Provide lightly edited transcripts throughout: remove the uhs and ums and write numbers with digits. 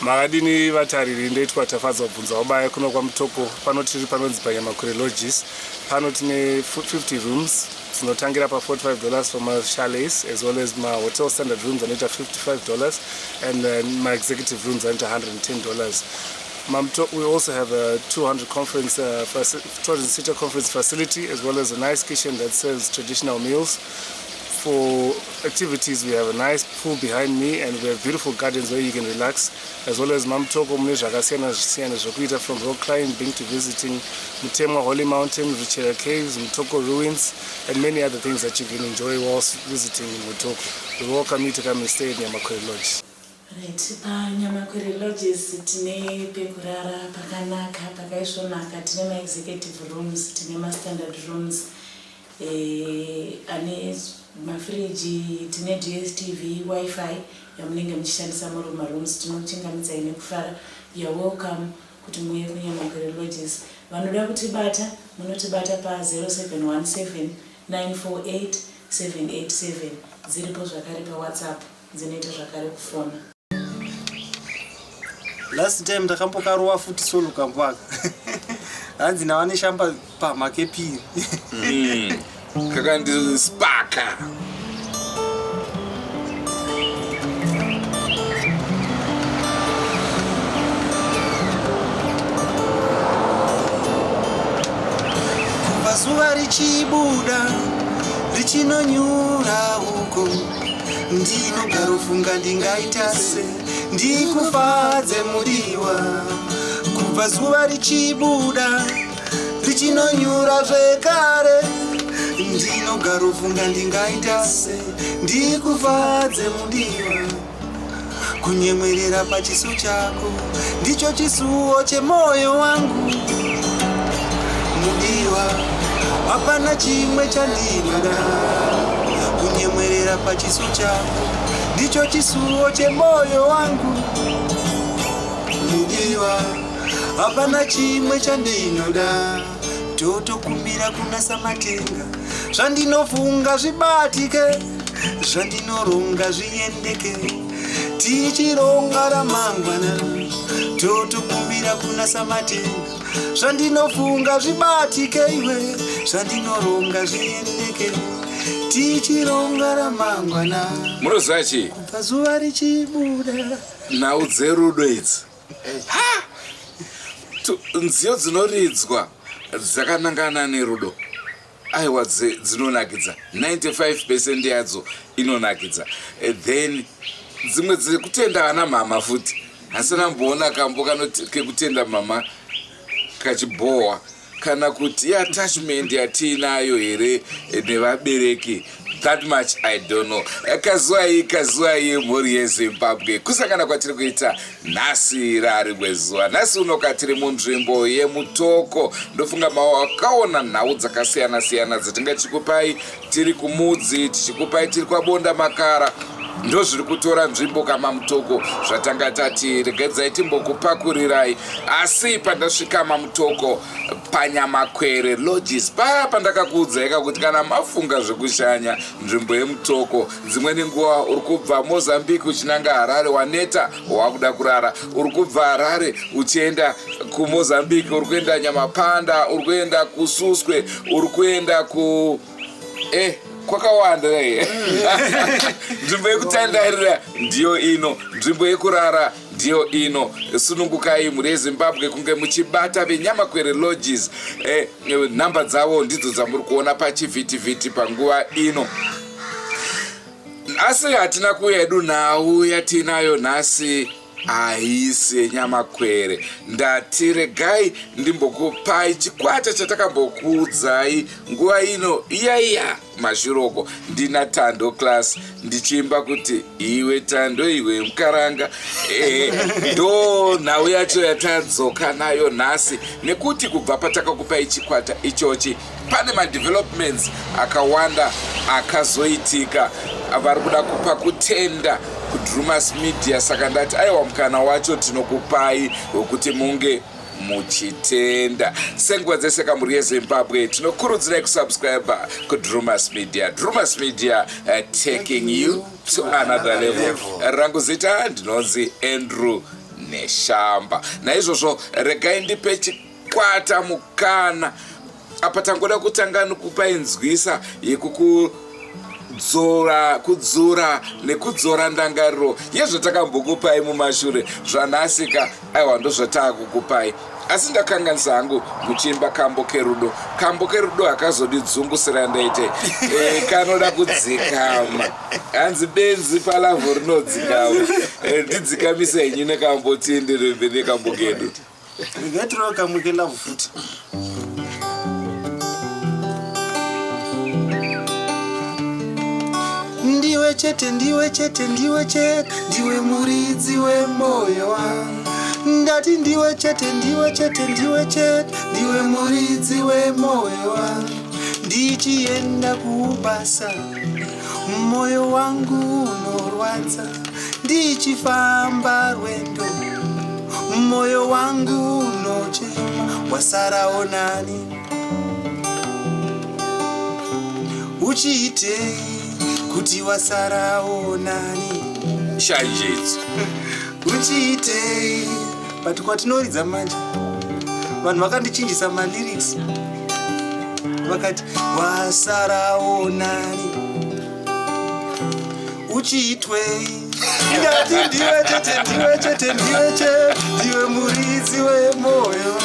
Makadini vatariri, ndoitwa Tafadzwa Bvunzawabaya kuno kwaMutoko. Pano tiri panonzi paNyamakure Lodges. Pano tine 50 rooms dzinotangira pa 45 dollars for machalets as well as mahotel standard rooms anoita 55 dollars and then maexecutive rooms anoita 110 dollars. We also have a 200 conference, 200 seater conference facility as well as a nice kitchen that serves traditional meals. For activities, we have a nice pool behind me and we have beautiful gardens where you can relax, as well as Mamutoko mune zvakasiyana siyana zvokuita from rock climbing to visiting Mutemwa Holy Mountain, Ruchera Caves, Mutoko Ruins, and many other things that you can enjoy whilst visiting Mutoko. We welcome you to come and stay at Nyamakwere Lodge. Right, paNyamakwere Lodges tine pekurara pakanaka, pakaisvonaka, tine maexecutive rooms, tine mastandard rooms ane mafiriji, tine DSTV, Wi-Fi yamunenge muchishandisa muri mumarooms. Tinokuchingamidzai nekufara. You are welcome kuti muuye kuNyamakwere Lodges. Vanoda kutibata munotibata pa 0717 948 787. Dziripo zvakare paWhatsApp, dzinoita zvakare kufona. Last time ndakambokarowa futi solo kambo aka. Hanzi nawa neshamba pamhakepiri. Kakandispaka. Kubva zuva richibuda richinonyura uko ndinogarofunga ndingaita se ndikufadze mudiwa. Kubva zuva richibuda richinonyura zvekare ndinogarofunga ndingaita se ndikufadze mudiwa. Kunyemwerera pachiso chako ndicho chisuwo chemoyo wangu mudiwa, hapana chimwe chandinoda. Kunyemwerera pachiso chako ndicho chisuwo chemoyo wangu mudiwa, hapana chimwe chandinoda. Totokumbira kuna Samatenga, zvandinofunga zvibatike, zvandinoronga zviendeke, tichironga ramangwana. Totokumbira kuna Samatenga, zvandinofunga zvibatike iwe, zvandinoronga zviendeke, tichironga ramangwana. Munoziva chii? Kubva zuva richibuda. Nhau dzerudo idzi. Ha! Nziyo dzinoridzwa dzakanangana nerudo. Aiwa, dzinonakidza. 95% yadzo inonakidza. Then dzimwe dzekutenda vana mama futi. Hasina mboona kambo kekutenda mama kachibhowa, kana kuti attachment yatiinayo here nevabereki. That much I don't know. Kazuwai, kazuwai mhuri yeZimbabwe, kusangana kwatiri kuita nhasi rarimwe zuva. Nhasi unoka tiri munzvimbo yeMutoko. Ndofunga mawakaona nhau dzakasiyana siyana dzatinga tichikupai tiri kuMudzi, tichikupai tiri kwaBonda Makara. Ndozviri kutora nzvimbo kamaMutoko zvatanga tati regedzai timbokupakurirai. Asi pandasvika maMutoko paNyamakwere Lodges paya pandakakuudzai kakuti kana mafunga zvekushanya nzvimbo yeMutoko, dzimweni nguva uri kubva Mozambique uchinanga Harare, waneta wakuda kurara, uri kubva Harare uchienda kuMozambique, uri kuenda Nyamapanda, uri kuenda kuSuswe, uri kuenda ku kwakawanda ne nzvimbo yekutandarira ndiyo ino, nzvimbo yekurara ndiyo ino. Sunungukai mhuri yeZimbabwe kunge muchibata veNyamakwere Lodges. Nhamba dzavo ndidzo dzamuri kuona pachivhitivhiti panguva ino. Asi hatina kuuya hedu, nhau yatiinayo nhasi haisi yeNyamakwere. Ndati regai ndimbokupai chikwata chatakambokuudzai nguva ino iyaiya mashuroko. Ndina Tando Class ndichiimba kuti iwe Tando iwe mukaranga. Ndo nhau yacho yatadzoka nayo nhasi, nekuti kubva patakakupai chikwata ichochi pane madevelopments akawanda akazoitika. Vari kuda kupa kutenda kuDrumas Media, saka ndati aiwa, mukana wacho tinokupai wekuti munge muchitenda. Senguva dzese kamhuri yeZimbabwe, tinokurudzirai kusubscribe kuDrumas Media. Drumas Media, taking you to another level. Rangu zita ndinonzi Andrew. Neshamba. Naizvozvo regai ndipe chikwata mukana apa. Tangoda kutanga nekupa inzwisa yekukudzora, kudzura nekudzora ndangariro yezvatakambokupai mumashure. Zvanhasika, aiwa, ndozvataakukupai. Asi ndakanganisa hangu muchiimba kambo kerudo. Kambo kerudo hakazodidzungusira ndaite kanoda kudzikama. Hanzi benzi palavho rinodzikama. Ndidzikamise henyu nekambo, tienderere nekambo kedu. Regai kamwe kelove futi. Ndiwe chete, ndiwe chete, ndiwe chete, ndiwe muridzi wemoyo wangu. Ndati ndiwe chete, ndiwe chete, ndiwe chete, ndiwe muridzi wemoyo wangu. Ndichienda kubasa, moyo wangu unorwadza. Ndichifamba rwendo, moyo wangu unochema. Wasarawo nani? Uchiitei kuti wasarawo nani? Shanjidzo. Uchiitei? But kwatinoridza manje, vanhu vakandichinjisa malyrics, vakati wasarawo nani, uchiitwei? Ndati ndiwe chete, ndiwe chete, ndiwe chete, ndiwe muridzi wemoyo.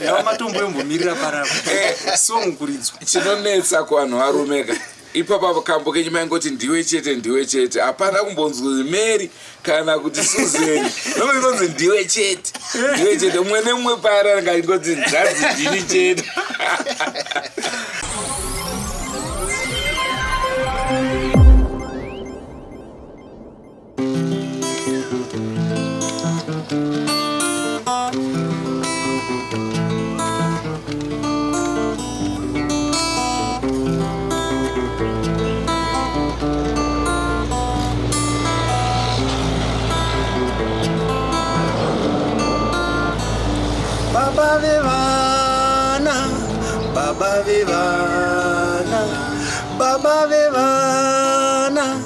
Nawo matombo embomirira parapa song kuridzwa. Chinonetsa kuvanhu varumeka ipapa, kambo kenyu maingoti ndiwe chete, ndiwe chete. Hapana kumbonzwi Mary kana kuti Susan. Noingonzi ndiwe chete, ndiwe chete. Mumwe nemumwe paari anenge achingoti nzanzi ndini chete. Baba vevana, baba vevana, baba vevana,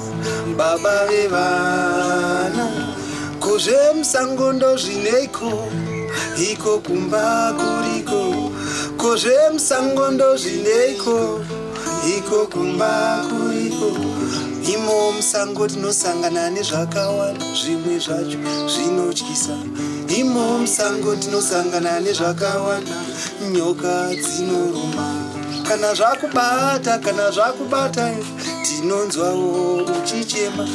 baba vevana, kozvemusango ndozvineiko iko kumba kuriko? Kozvemusango ndozvineiko iko kumba kuriko? Imo musango tinosangana nezvakawanda, zvimwe zvacho zvinotyisa. Imo musango tinosangana nezvakawanda, nyoka dzinoruma. Kana zvakubata, kana zvakubata, tinonzwawo uchichema.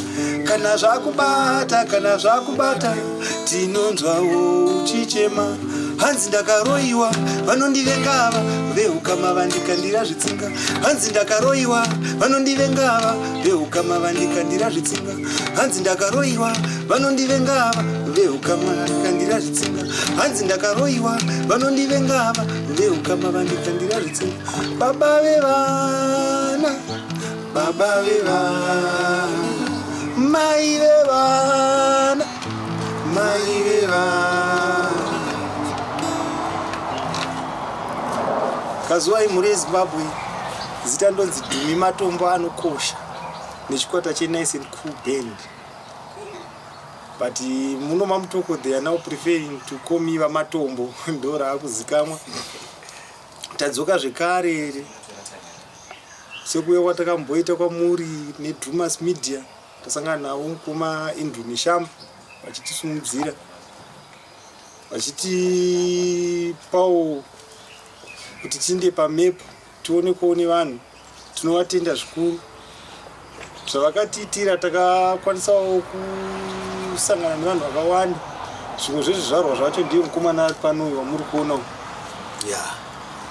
Kana zvakubata, kana zvakubata, tinonzwawo uchichema. Hanzi ndakaroyiwa, vanondivengava, veukama vandikandira zvitsinga. Hanzi ndakaroyiwa, vanondivengava, veukama vandikandira zvitsinga. Hanzi ndakaroyiwa, vanondivengava, veukama vandikandira zvitsinga. Hanzi ndakaroyiwa, vanondivengava, veukama vandikandira zvitsinga. Baba vevana, baba vevana, mai vevana, mai vevana. Kazuwai mhuri yeZimbabwe. Zita ndonzi Dhumi Matombo Anokosha, nechikwata cheNice and Cool Band, but muno maMutoko they are now preferring to call me VaMatombo, ndo raakuzikamwa. Tadzoka zvekare sekuuya kwatakamboita kwamuri neDrumas Media. Tasangana navo mukoma Andrew Neshamba vachitisumudzira, vachitipawo kuti tiinde pamepu tionekwawo nevanhu. Tinovatenda zvikuru zvavakatiitira. Takakwanisawo kusangana nevanhu vakawanda. Zvimwe zvezvizvarwa zvacho ndiye mukomana ari pano uyu wamuri kuona uyu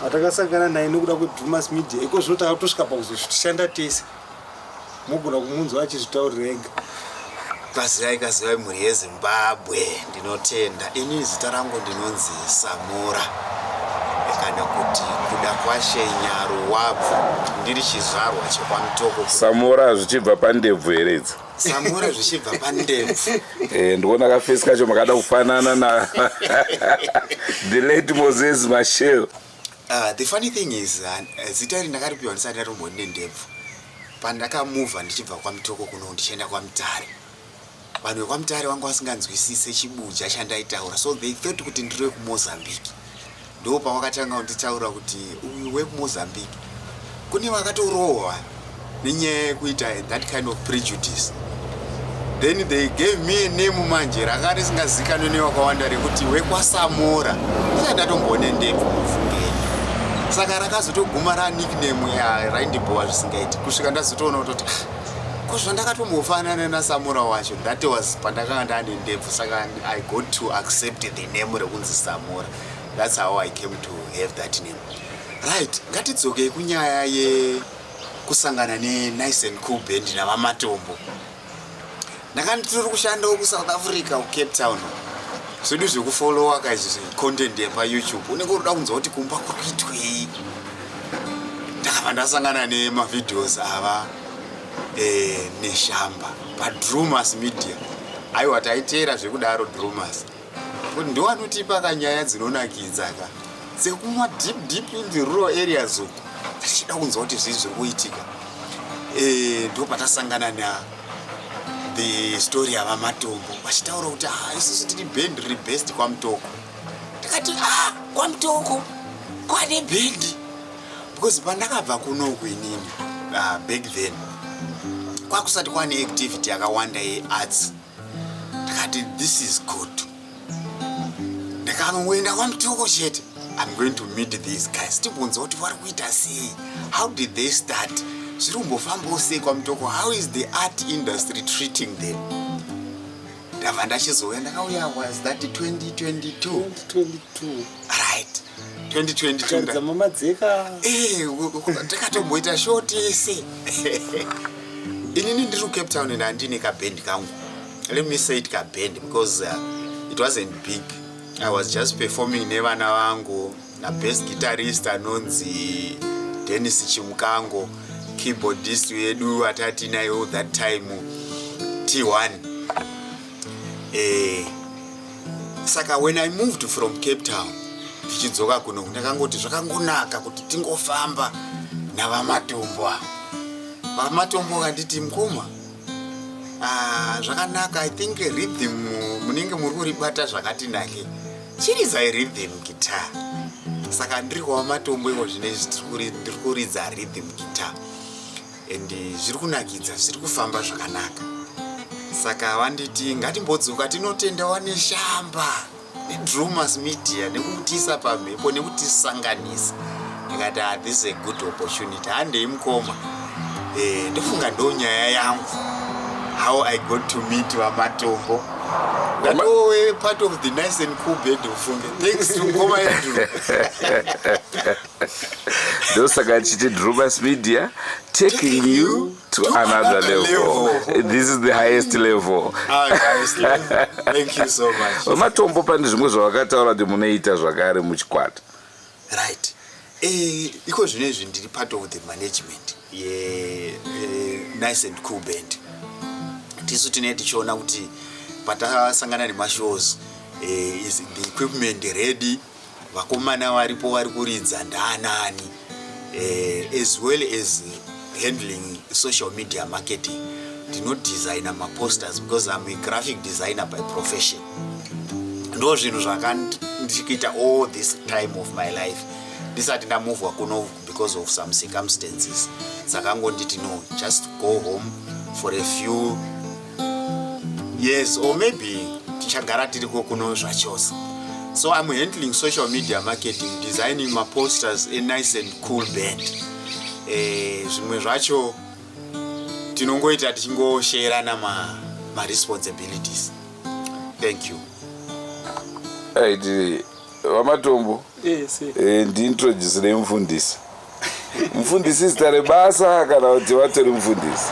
atakasangana naye nokuda kweDrumas Media. Iko zvino takatosvika pakuzoshanda tese, mogona kumunzwa achizvitaurira ega. Kazivai, kazivai mhuri yeZimbabwe. Ndinotenda. Ini zita rangu ndinonzi Samura, kana kuti Kuda Kwashe Nyaruwabvu. Ndiri chizvarwa chekwaMutoko. Samura zvichibva pandebvu here idzi? Samura zvichibva pandebvu. Ndikuona kafesi kacho makada kufanana na the late Moses Mashel. The funny thing is, zita iri ndakaripiwa ndisati ndatomboni nendebvu. Pandakamuvha ndichibva kwaMutoko kuno ndichienda kwaMutare. Vanhu vekwaMutare vanga vasinganzwisise chiBuja chandaitaura, so they thought kuti ndiri wekuMozambique. Ndo pavakatanga kunditaura kuti uyu wekuMozambique. Kune vakatorohwa nenyaya yekuita that kind of prejudice. Then they gave me a name manje ranga risingazikanwe nevakawanda rekuti wekwaSamora. Ndisati ndatomboone ndebvu, mufungeni. Saka rakazotoguma ranickname raindibhowa zvisingaiti, kusvika ndazotoona kutoti, "Ah, ko zvandakatombofanana naSamora wacho." That was pandakanga ndane ndebvu. Saka I got to accept the name rekunzi Samora. That's how I came to have that name. Right, ngatidzokei kunyaya yekusangana neNice and Cool Band navaMatombo. Ndanga ndiri kushandawo kuSouth Africa, kuCape Town. Zvedu zvekufolowa kaizvi content yepaYouTube, unenge uri kuda kunzwa kuti kumba kuri kuitwei. Ndakabva ndasangana nemavideos ava Neshamba paDrumas Media. Aiwa, taiteera zvekudaro Drumas, kuti ndo vanotipa kanyaya dzinonakidza ka dzekumwa deep deep in the rural areas uku, tichida kunzwa kuti zvii zviri kuitika. Ndo patasangana na the story yavaMatombo vachitaura kuti, "Ah, isusu tiri band riri best kwaMutoko." Ndikati, "Ah, kwaMutoko kwane bhendi?" Because pandakabva kunoku inini, back then kwakusati kwane activity yakawanda yearts. Ndakati, "This is good. Ndikangoenda kwaMutoko chete, I'm going to meet these guys, tibvunza kuti vari kuita sei, how did they start, zviri kumbofambawo sei kwaMutoko, how is the art industry treating them." Ndabva ndachizouya. Ndakauya, was that 2022? 2022. Right, 2022. Taridza mamadzeka. Eh, takatomboita show tese. Inini ndiri kuCape Town, ndandine kabhendi kangu. Let me say it kabhendi because it wasn't big. I was just performing nevana vangu, nabest guitarist anonzi Dennis Chimukango, keyboardist wedu atatinayo that time, T1. Saka when I moved from Cape Town tichidzoka kuno, ndakangoti zvakangonaka kuti tingofamba navaMatombo ava. VaMatombo kanditi, "Mukoma, ah, zvakanaka. I think rhythm munenge muri kuribata zvakati nake. Chirizai rhythm guitar." Saka ndiri kwavaMatombo iko zvinezvi, ndiri kuridza rhythm guitar and zviri kunakidza, zviri kufamba zvakanaka. Saka vanditi ngatimbodzoka tinotendawa neShamba neDrumas Media nekutiisa pamhepo nekutisanganisa. Ndikati, "Ah, this is a good opportunity, handei mukoma." Ndofunga ndo nyaya yangu, how I got to meet vaMatombo. Ndatove part of the Nice and Cool Band, ufunge, thanks to mukoma Andrew. Ndosaka tichiti Drumas Media, taking you to another level. This is the highest level. Ah, highest level. Thank you so much. VaMatombo, pane zvimwe zvavakataura kuti munoita zvakare muchikwata. Right, iko zvino izvi ndiri part of the management yeNice and Cool Band. Tisu tinee tichiona kuti patasangana nemashows, is the equipment ready, vakomana varipo vari kuridza ndaanani, as well as handling social media marketing. Ndinodesigna maposters because I'm a graphic designer by profession. Ndo zvinhu zvakandikuita all this time of my life ndisati ndamuvhwa kuno because of some circumstances dzakangonditi, "No, just go home for a few years or maybe tichagara tiriko kuno zvachose." So I'm handling social media marketing, designing maposters, a Nice and Cool Band. Zvimwe zvacho tinongoita tichingosherana maresponsibilities. Thank you. Aiti VaMatombo. Yes. Ndiintroducirei mufundisi. Mufundisi zita rebasa kana kuti vatori mufundisi?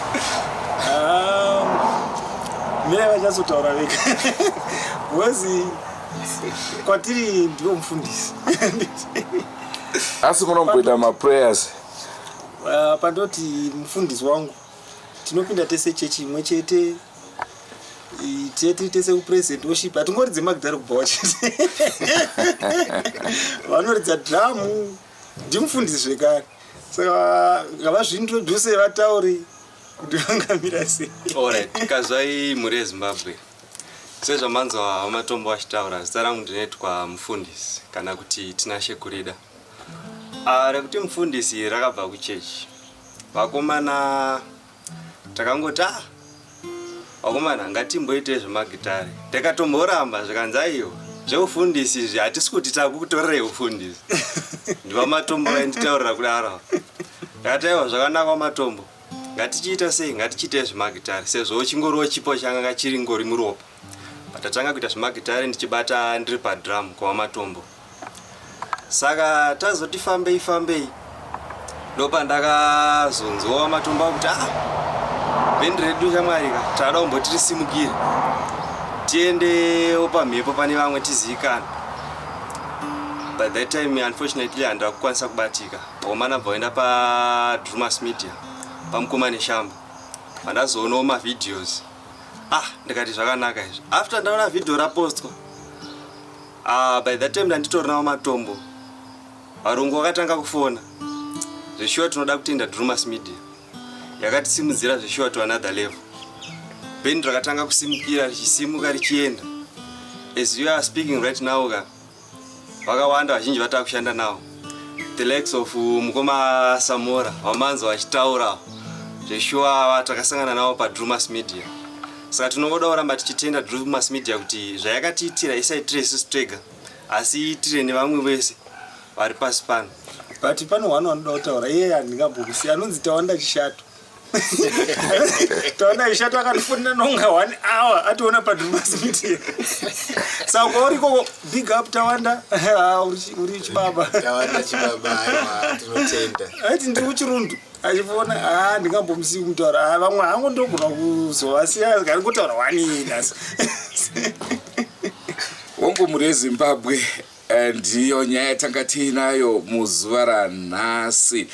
Mirai vachatsotaura vega, because kwatiri ndivo mufundisi. Asi munomboita maprayers? Pandoti mufundisi wangu, tinopinda tese chechi imwe chete, tiri tese kupresent worship. Hatingoridze magitari kubva chete, vanoridza dhamu, ndimufundisi zvekare. Saka ngavazviintroduce, vatauri. Kuti vangamira sei? Alright, kazwai mhuri yeZimbabwe. Sezvamanzwa vaMatombo vachitaura, zita rangu ndinoitwa Mufundisi kana kuti Tinashe Kurida. Ah, rekuti Mufundisi rakabva kuchechi. Vakomana takangoti ah, vakomana ngatimboitei zvemagitare. Ndakatomboramba zvikanzi aiwa zveufundisi izvi hatisi kuti takukutorerei ufundisi. NdivaMatombo vainditaurira kudaro. Ndakati aiwa zvakanaka vaMatombo. Ngatichiita sei? Ngatichiitei zvemagitare sezvo chingoriwo chipo changa chiri ngori muropa. Patatanga kuita zvemagitare ndichibata ndiri padrum kwaVaMatombo. Saka tazoti fambei fambei ndopandakazonzwa VaMatombo akuti ah bhendi redu shamwari ka tada kumboti risimukire tiendewo pamhepo pane vamwe tizivikanwe. By that time unfortunately handina kukwanisa kubatika. Vakomana bva vaenda paDrumas Media pamukoma Neshamba pandazoonawo mavideos ah ndikati zvakanaka izvi. After ndaona video rapostwa ah by that time ndanditorinawo matombo varungu vakatanga kufona zveshuwa tinoda kutenda Drumas Media yakatisimudzira zveshuwa to another level. Band rakatanga kusimukira richisimuka richienda as you are speaking right now ka vakawanda vazhinji vatava kushanda navo the likes of mukoma Samora vamanzwa vachitaura zveshuwa takasangana navo paDrumas Media. Saka tinongoda kuramba tichitenda Drumas Media kuti zvayakatiitira isaitire isusu tega asi iitire nevamwe vese vari pasi pano. But pane one wanoda kutaura iye handingambokusiya anonzi Tawanda Chishato. Tawanda Chishato akandifonera nonga 1 hour ationa paDrumas Media. Saka kwauri ikoko big up Tawanda. Uri chibaba. Tawanda chibaba, aiwa tinotenda. Aiti ndiri kuChirundu achifona ah ndingambomusiyi kumutaura ah vamwe hangu ndogona kuzovasiya ngaringotaura one nhasi. Hongu mhuri yeZimbabwe ndiyo nyaya yatanga tiinayo muzuva ranhasi.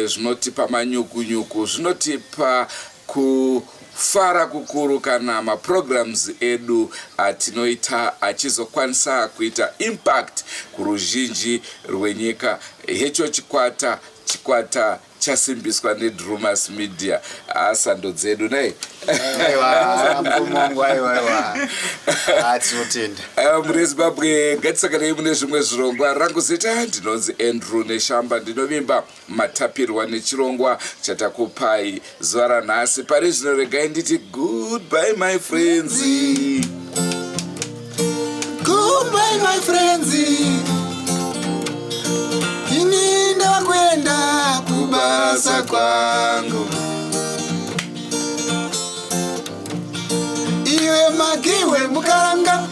Zvinotipa manyukunyuku, zvinotipa kufara kukuru kana maprograms edu atinoita achizokwanisa kuita impact kuruzhinji rwenyika. Hecho chikwata chikwata chasimbiswa neDrumas Media. Sando dzedu nei. Aiwa mkomongo, aiwa aiwa. Ah, tinotenda. Mhuri yeZimbabwe ngatisakanei mune zvimwe zvirongwa. Rangu zita ndinonzi Andrew Neshamba, ndinovimba matapirwa nechirongwa chatakupai zuva ranhasi. Pari zvino regai nditi goodbye my friends. Goodbye my friends. Ini ndakuenda kubasa kwangu. Iwe magiwe mukaranga.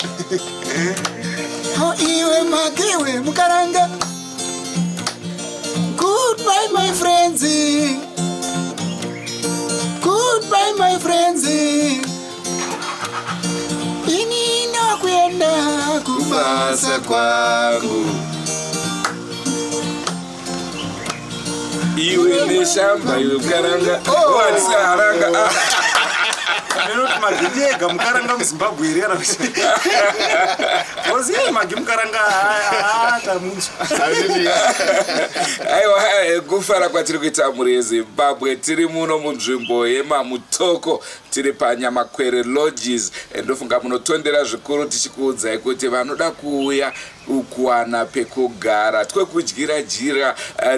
Oh, iwe magiwe mukaranga. Goodbye my friends. Goodbye my friends. Ini ndakuenda kubasa kwangu. Iwe Neshamba, iwe mukaranga. Oh. What's haranga? Ndinoti magi ndega mukaranga muZimbabwe here kana kuti because iye magi mukaranga tamunzwa. Aiwa, kufara kwatiri kuita mhuri yeZimbabwe, tiri muno munzvimbo yemaMutoko, tiri paNyamakwere Lodges. Ndofunga munotondera zvikuru tichikuudzai kuti vanoda kuuya kuwana pekugara, twekudyira jira,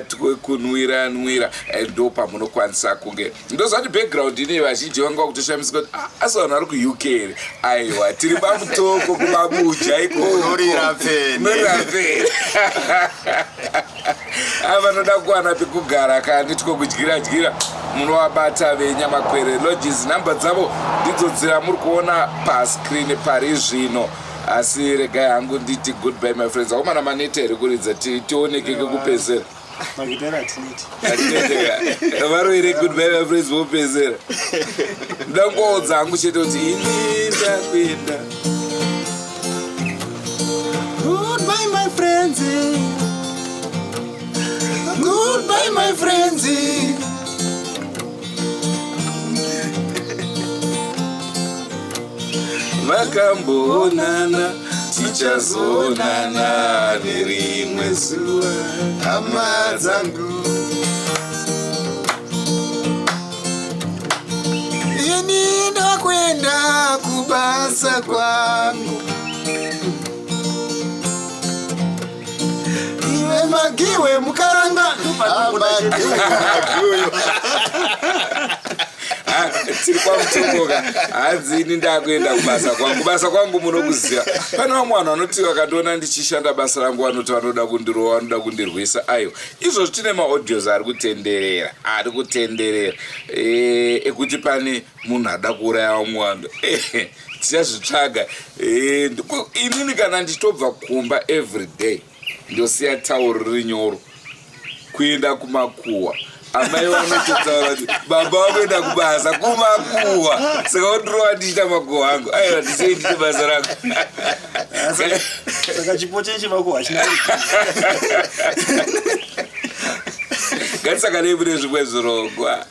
twekunwira nwira, ndo pamunokwanisa kunge. Ndozvati background ine vazhinji vanga vakutoshamisika kuti asi vanhu vari kuUK here? Aiwa, tiri paMutoko kuMabuja ikoko. Unorira pfene. Unorira pfene. Vanoda kuwana pekugara kandi twekudyira dyira munovabata veNyamakwere Lodges. Nhamba dzavo ndidzo dzira muri kuona pascreen pari zvino. Asi regai hangu nditi goodbye my friends. Akomana maneta here kuridza tioneke kekupedzera? Magitara hatineti. Hatineti. Varoire goodbye my friends vopedzera. Ndangoudza hangu chete kuti ini ndakuenda. Goodbye my friends. Goodbye my friends. Vakamboonana, tichazoonana nerimwe zuva hama dzangu. Ndakuenda kubasa kwangu. Iwe magiwe mukaranga. Magiwe, magiwe. Ah, tiri kwamutokoka hanzi ini ndakuenda kubasa kwangu. Basa kwangu munokuziva. Pane vamwe vanhu vanoti vakandiona ndichishanda basa rangu vanoti vanoda kundirova, vanoda kundirwisa. Aiwa, izvozvi tine maaudios ari kutenderera, ari kutenderera ekuti pane munhu ada kuuraya vamwe vanhu. Tichazvitsvaga. Inini kana ndichitobva kumba every day ndosiya tauro riri nyoro kuenda kumakuwa. Amai vanototaura kuti baba vakuenda kubasa kumakuwa, saka vondirova ndichiita makuwa angu. Aiwa, ndisei ndiite basa rangu. Saka chipo chechimakuhwa hachina. Ngatisakanei mune zvimwe zvirongwa.